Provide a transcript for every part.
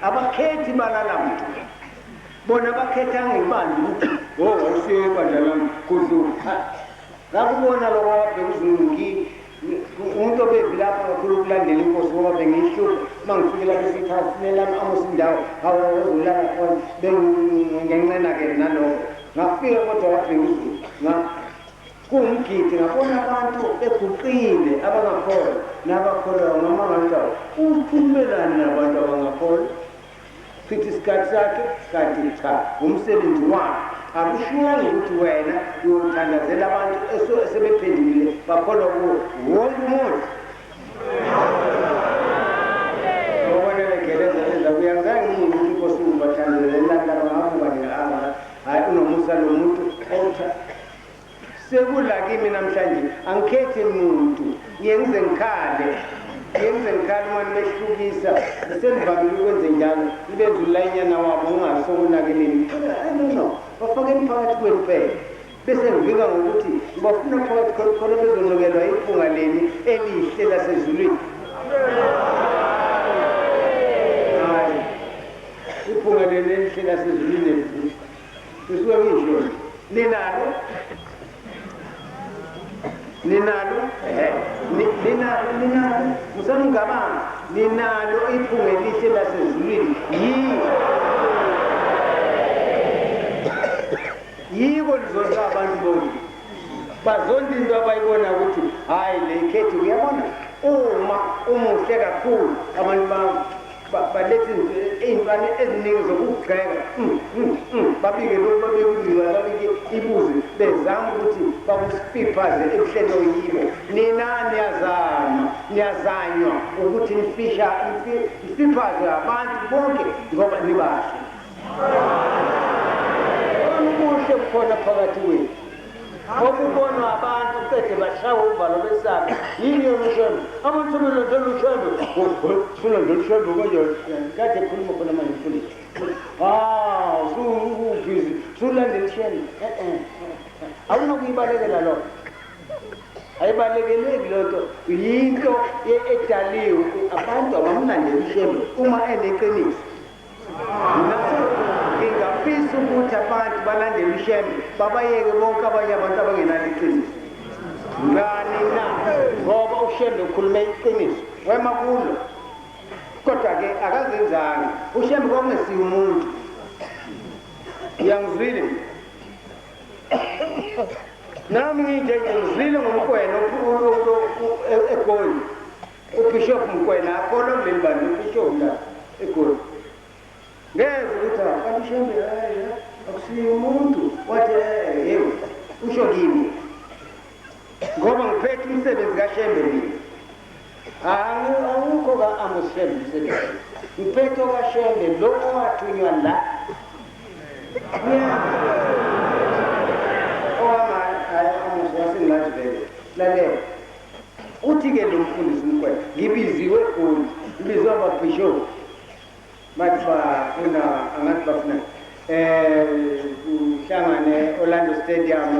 Abakhethi balala muntu. Bona bakhethanga ibandla ukuthi oh awusiyo ibandla lami kudlu. Ngakubona lokho wabheka uzulu umuntu obevilapha kakhulu ukulandela inkosi ngoba bengiyihlupha uma ngifike lapho esithi awufunelami Amos indawo hawu ozolala khona bengenqena-ke nalokho ngafika kodwa wabheka uzulu Kuwumgidi ngabona abantu beguqile abangakholwa nabakholwayo ngamangala ukhulumelani nabantu abangakholwa chitha isikhathi sakhe kanti cha ngumsebenzi wakhe akushiwanga ukuthi wena uyothandazela abantu esebephendukile bakholwa kuwo wonke umuntu Ubona begeleza beza kuya ngizange ngimuntu ukuthi inkosi ubathandazelelani laba ngavuka nje hhayi unomusa lo muntu Sekula kimi namhlanje angikhethi muntu ngiye ngize ngikhale ngiye ngize ngikhale uma nibehlukisa senivamile ukwenze njalo nibenza ulayinyana wabo ungazi sokonakeleni no no bafakeni phakathi kwenu phela bese ngivika ngokuthi ngibafuna phakathi khona khona bezonukelwa iphunga leni elihle lasezulwini hayi iphunga leni elihle lasezulwini Ngisuke ngisho ninalo ninalo ehe ninalo ninalo musanungabanga ninalo iphunga elihle lasezulwini yiko yiko lizonda abantu bonke bazonda into abayibona ukuthi hhayi le ikhethi uyabona uma umuhle kakhulu abantu baletha iy'ntwana eziningi zokugxeka mm, mm, mm. Babike lokhu babike udliwa babike ibuzi bezama ukuthi bakusifiphaze ebuhleni oyibo nina niyazama niyazanywa ukuthi nifisha nifiphazwe abantu bonke ngoba nibahle ubuhle bukhona phakathi kwethu Okubonwa abantu qede bashawe uvalo besabe. Yini yona uShembe? Abantu sebelandela uShembe. Sulandela uShembe kanjani? Kade ekhuluma khona manje mfundisi. Ah, usubhizi, sulandela uShembe. Eh eh. Awunokuyibalekela loo Ayibalekeleki loo nto. Yinto edaliwe. Abantu abamlandela uShembe uma eneqiniso. Ngingafisa ukuthi abantu balandele uShembe babayeke bonke abanye abantu abangenalo iqiniso. Ngani na? Ngoba uShembe ukhulume iqiniso, wema kulo. Kodwa-ke akazenzanga. UShembe kwakungesiye umuntu. Uyangizwile? Nami nginje nje ngizwile ngomkwena eGoli. UBishop Mkwena akholwa kuleli bandla uBishop la eGoli. Ngeze ukuthi kanti uShembe hayi akusiye umuntu wathi eh hey usho kimi. Ngoba ngiphethe umsebenzi kaShembe mina. Awukho ka-Amos Shembe umsebenzi. Ngiphethe okaShembe lo owathunywa la. Owama hayi Amos wasengathi vele. Lalela. Uthi-ke lo mfundisi uMkwena, ngibiziwe eGoli, ngibizwe ababhishobhi. Bathi bafuna, angathi bafuna, eh kuhlangane Orlando Stadium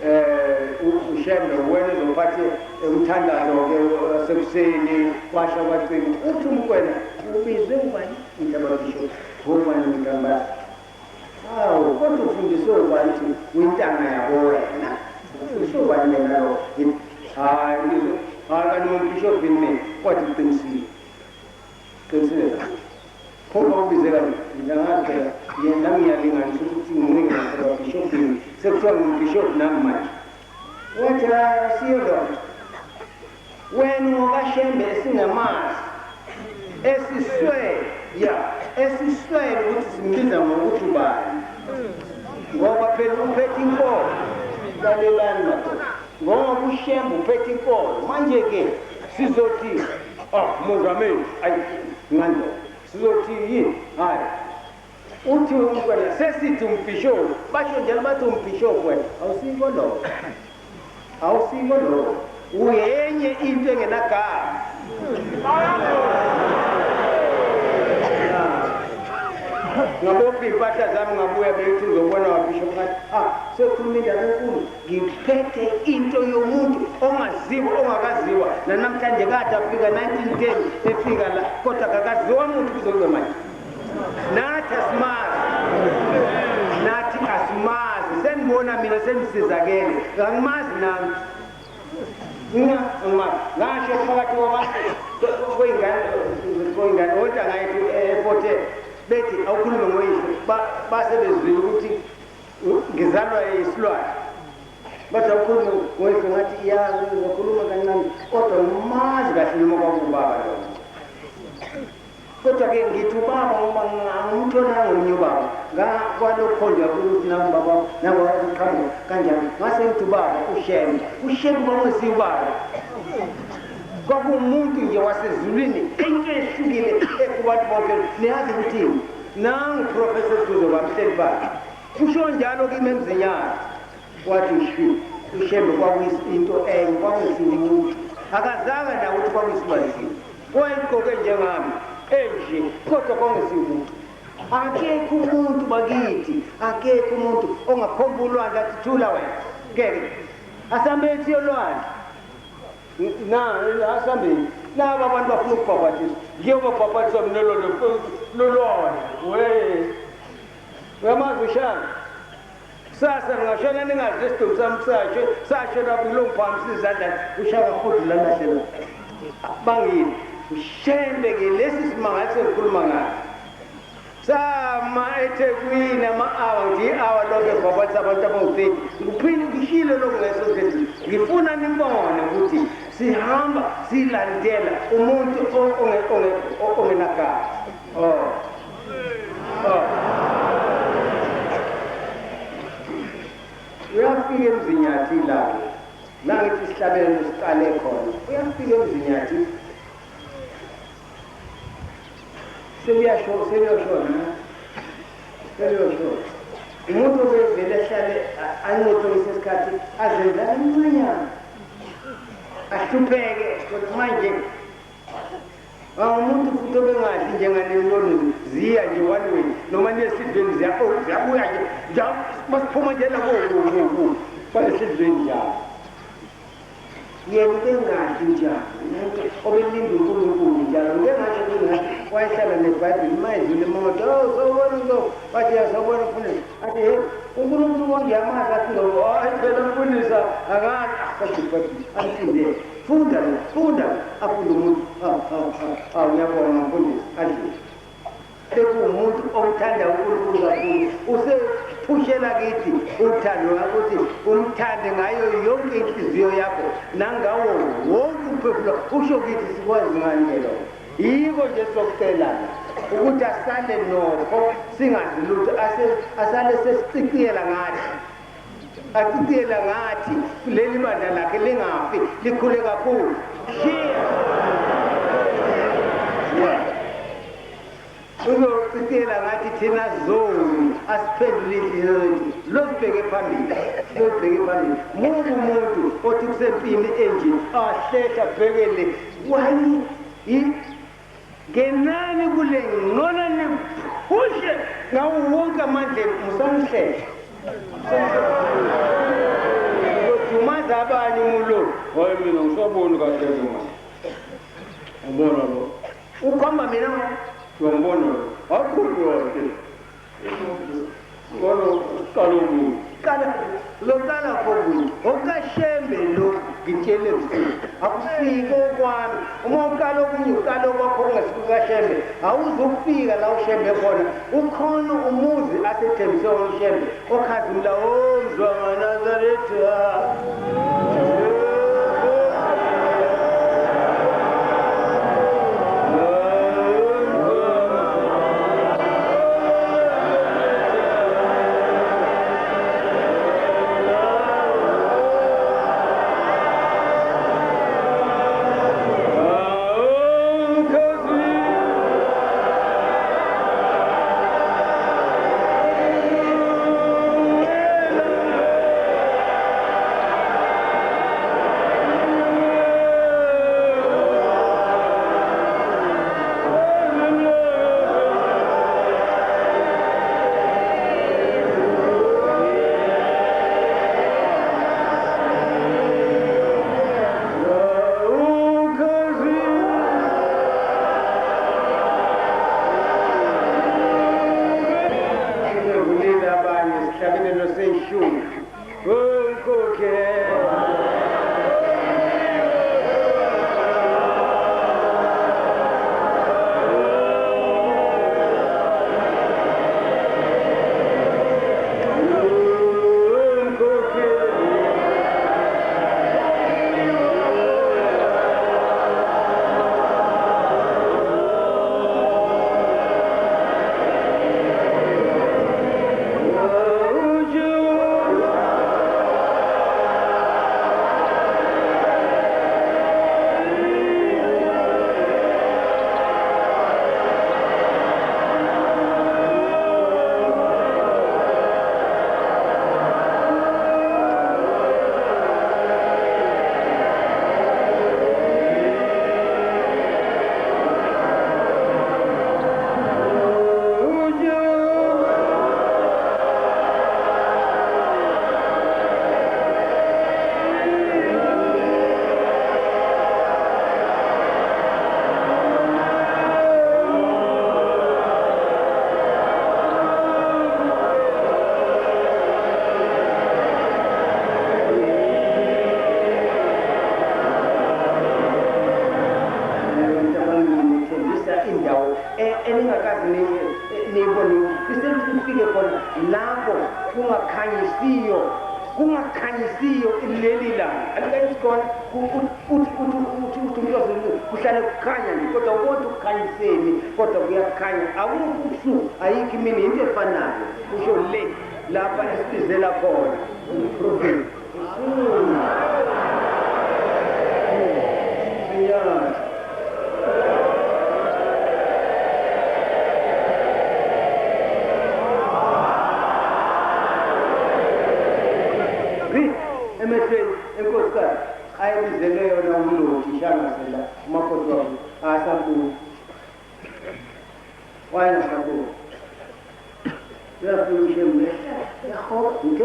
eh uShembe wena uzophatha umthandazo-ke wasekuseni kwasha kwacima. Uthi uMkwena, ubizwe ubani? Ngithi ababhishobhi, ngobani ngithi Hawu, kodwa ufundiswe ubani ukuthi uyintanga yabo wena? Ufundiswe ubani wena lo? Hayi, ngizwe, hayi kanti ngumbhishobhi mina, kwathi uqinisile. Qinisile la. Pho bawubize kanje, mina ngazi phela, nami ngiyalinganisa ukuthi ngincike nasebabhishobhini, sekuthiwa ngumbhishobhi nami manje. Wathi hayi asiyo loo nto. Wena ungokaShembe esingamazi esiswele ya esiswele ukuthi simbiza ngokuthi ubani ngoba phela uphethe inkolo lalelani madoda ngoba uShembe uphethe inkolo manje ke sizothi oh mongameli ayi ngani sizothi yini hayi uthi umntwana sesithi umbhishobhi basho njalo bathi umbhishobhi wena awusiko lokho awusiko lokho uyenye into engenagama Ngabopha iy'mpahla zami ngabuya bethi ngizobona wabishop ngathi ah sekhuluma indaba enkulu ngiphethe into yomuntu ongaziwa ongakaziwa nanamhlanje kade afika 1910 efika la kodwa kakaziwa muntu kuze kube manje. Nathi asimazi, nathi asimazi, senibona mina senisizakele, angimazi nami. Ngasho phakathi kwey'ngane kwey'ngane ontanga yethu eForte bethi awukhulume ngoyihlo base bezwile ukuthi ngizalwa isilwane bathi awukhulume ngoyihlo ngathi ya ngizokhuluma kancane kodwa ngimazi kahle noma kwakubaba lona Kodwa-ke ngithi ubaba ngoba angimtholanga omunye ubaba kwalokho nje ukuthi nangu baba nangu uqhamuka kanjani ngase ngithi ubaba uShembe uShembe kwakungesiye ubaba kwakuwumuntu nje wasezulwini into ehlukile kubantu bonke niyazi ukuthini nangu professor eduze kwami hleli phansi kusho njalo kimi emzinyathi Wathi shwi uShembe kwakuyinto enye kwakungesimuntu akazange nawe ukuthi kwakuyisilwane wayegqoke njengami enje kodwa kwakungesimuntu akekho umuntu bakithi akekho umuntu ongakhomba ulwandle athi thula wena ngeke asambeni siyolwandle na asambeni laba abantu bafuna ukubhabhathiswa njengoba bhabhathiswa mina lolwandle we uyamazi ushaka Kusasa ngingashona ningazi lesidumbu sami sasho sashona kulongiphakamisa izandla ushaka futhi lana hlelo. Bangini ushembe ke lesi simangaliso engikhuluma ngaso. Sama eThekwini ama-hour nje i-hour lonke ngibhabhatisa abantu abangu-30 ngiphinde ngishilo lokhu ngeso sikhathi ngifuna nibone ukuthi sihamba silandela umuntu ongenagazi oh. Oh. Uyafika emzinyathi la la ngithi isihlabelelo siqale khona uyafika emzinyathi seliyasho seliyoshona seliyoshona umuntu obevele ehlale anciphe kwesikhathi azenza kancanyana ahlupheke kodwa manje Umuntu futhi obengadli njenganeloni ziya nje one way noma niye esidlweni ziya oh ziyabuya nje njalo masiphuma nje la ko ko bayesidlweni njalo yena ubengadli njalo umuntu obelinda uNkulunkulu njalo ngike ngasho kungathi wayehlala nebhayibheli uma edlula imoto oh sawubona so wathi ya sawubona mfundisi athi he uNkulunkulu wangiyamazi athi ngo hayi phela mfundisi akazi athi ibhayibheli amfundele Funda lo, funda afunde umuntu. Hawu hawu hawu hawu ngiyabonga mfundisi adlule. Sekuwumuntu omthanda uNkulunkulu kakhulu. Usephushela kithi uthando ukuthi umthande ngayo yonke inhliziyo yakho nangawo wonke umphefumulo. Usho kithi sikwazi ngani ke lokho. Yiko nje sokucela ukuthi asale nokho singazi lutho asale sesiciciyela ngathi. Aciciyela ngathi leli bandla lakhe lingafi likhule kakhulu. Shiya. Uzociciyela ngathi thina zoni asiphendule inhliziyo zethu losibheke phambili losibheke phambili mubi umuntu othi kusempini enje ahlehla bhekele wayi ngenani kule ngcono niphushe ngawo wonke amandla enu musanuhlehla uzodumaza abanye umulo hayi mina ngisaboni kahle ke manje ubona lo ukhomba mina uyambona lo akhulu wakhe Ngono uqala okunye. Qala uzoqala kokunye. Okashembe lo ngitshele mfowethu. Akusiko okwami. Uma uqala okunye uqala okwakho okungesiko kaShembe. Awuzukufika la uShembe khona. Ukhona umuzi asethembise wona uShembe okhazimula omzwa ngaNazaretha. eningakaze niyibone. Iseluthi nifike khona lapho kungakhanyisiyo, kungakhanyisiyo leli langa alikanyisi khona. Uthi uthi uthi umuntu kuhlale kukhanya nje, kodwa kodwa ukukhanyiseni, kodwa kuyakhanya, akukho ubusuku, ayikho imini, into efanayo. Kusho le lapha esibizela khona umprofeti. Siyazi emehlweni enkosikazi ayibizelwe yona umloti ishangasela umakoti wabo asabuyi, wayengasabuyi. Uyafika ushembe yahoba ngithe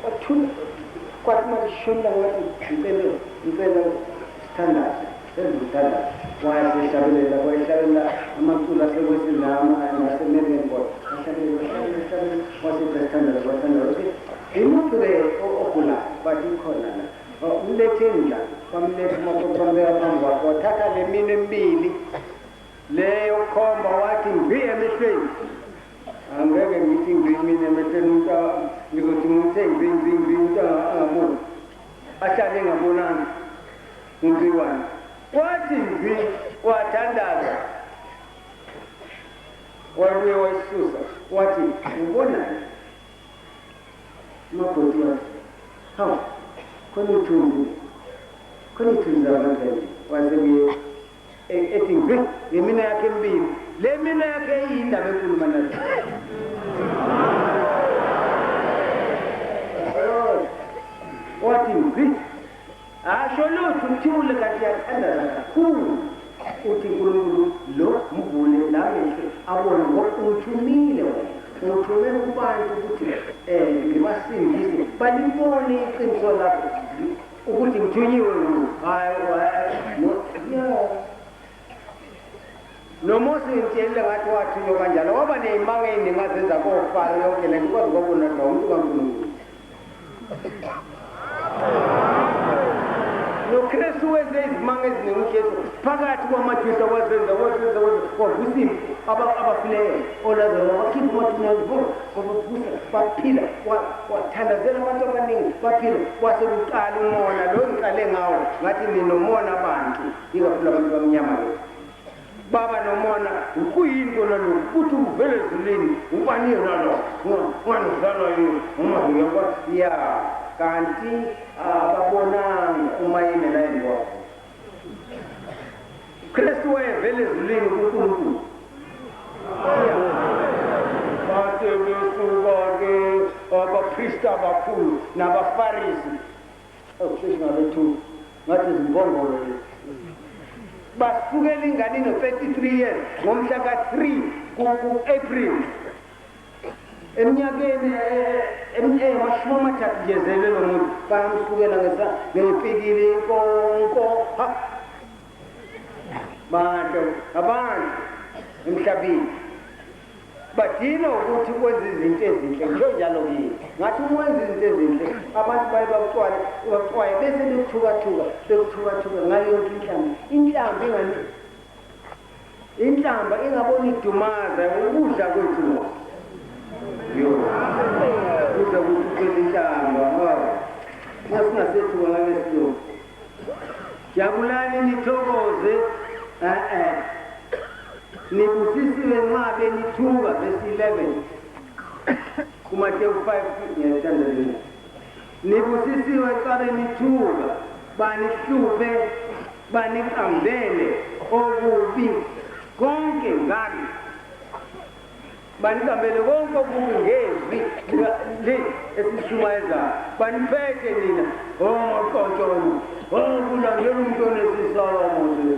wathula, kwathi malishona wathi ngicela ngicela sithandaze, senze umthandazo. Wayesehlabelela, wayehlabelela amaculo asekwesilama nasemereni, kodwa wahlabelela, wahlabelela, wahlabelela, wasethi asithandaze, wathandaza. Wathi imuphi-ke ogulayo? Bathi ikhona la. Umletheni la. Bamletha umakoti, bambeka phambi kwakhe, wathatha le minwe emibili leyo khomba, wathi ngci emehlweni. Angeke ngithi ngci mina emehlweni umuntu, ngizothi ngithe ngci ngci ngci, umuntu angaboni, ahlale engabonanga ngciwane. Wathi ngci, wathandaza, wabuye wayisusa, wathi ubonani umakoti? Wathi hawu, khona ithunzi, khona ithunzi labantu nje. Wasebuye ethi ngci ngemino yakhe emibili, le mino yakhe iyindaba enkulu manazi. Wathi ngci, asho lutho, uthule, kanti yathandaza kakhulu, uthi uNkulunkulu lo mvule la mehlo abone, ngoba ungithumile wena, ungithumele kubantu ukuthi ngibasindise, balibone iqiniso lakho ukuthi ngithunyiwe nguwe. Hayi no, ya noMose ngimtshelile ngathi wathunywa kanjalo, waba ney'manga ey'ningi azenza koFaro, yonke le nto kwaze kwabona ukuthi umuntu kaNkulunkulu. NoKristu wenze izimanga eziningi, uJesu phakathi kwamaJuda wazenza, wazenza, wazenza, wavusa abafileyo, oLazaro, wakhipha amathuna, wabavusa baphila, wathandazela abantu abaningi baphila. Kwase kuqala umona lo ngiqale ngawo, ngathi ninomona abantu, ikakhulu abantu abamnyama ke baba nomona. Kuyini kona lokhu kuthi uvele ezulwini? Ubani yena lo unganozalwa yini uma ya kanti ababonanga uma yini layini kwakho? Kristu wayevele ezulwini kuNkulunkulu. Base besuka-ke abapristi abakhulu nabafarisi, awusheshe ngabethuka ngathi zimbongolo lezi, basukela ingane ino-33 years ngomhla ka-3 ku-April eminyakeni 30 nje zelwe lo muntu, bayamsukela ngepikili konko. Ha, bantu, abantu emhlabeni badinga ukuthi wenze izinto ezinhle. Ngisho njalo kini, ngathi uma wenza izinto ezinhle abantu baye bakucwale, bakucwaye, bese bekuthukathuka, bekuthukathuka ngayo yonke inhlamba. Inhlamba ingani? Inhlamba ingabona idumaza ukudla kwethu lokho. Yo, kudla kwethu kwethu inhlamba. Hawu, nasingasethuka ngalesilungu. Jabulani nithokoze, eh nibusisiwe nxa benithuka. Verse 11 kuMateyu 5, ngiyayithanda lena. Nibusisiwe xa benithuka, banihluphe, baniqambele okubi konke ngami, baniqambele konke okubi ngezwi le esishumayezayo, baniphethe nina oqontshona, oh, kulandela umuntu onesisalamuzi.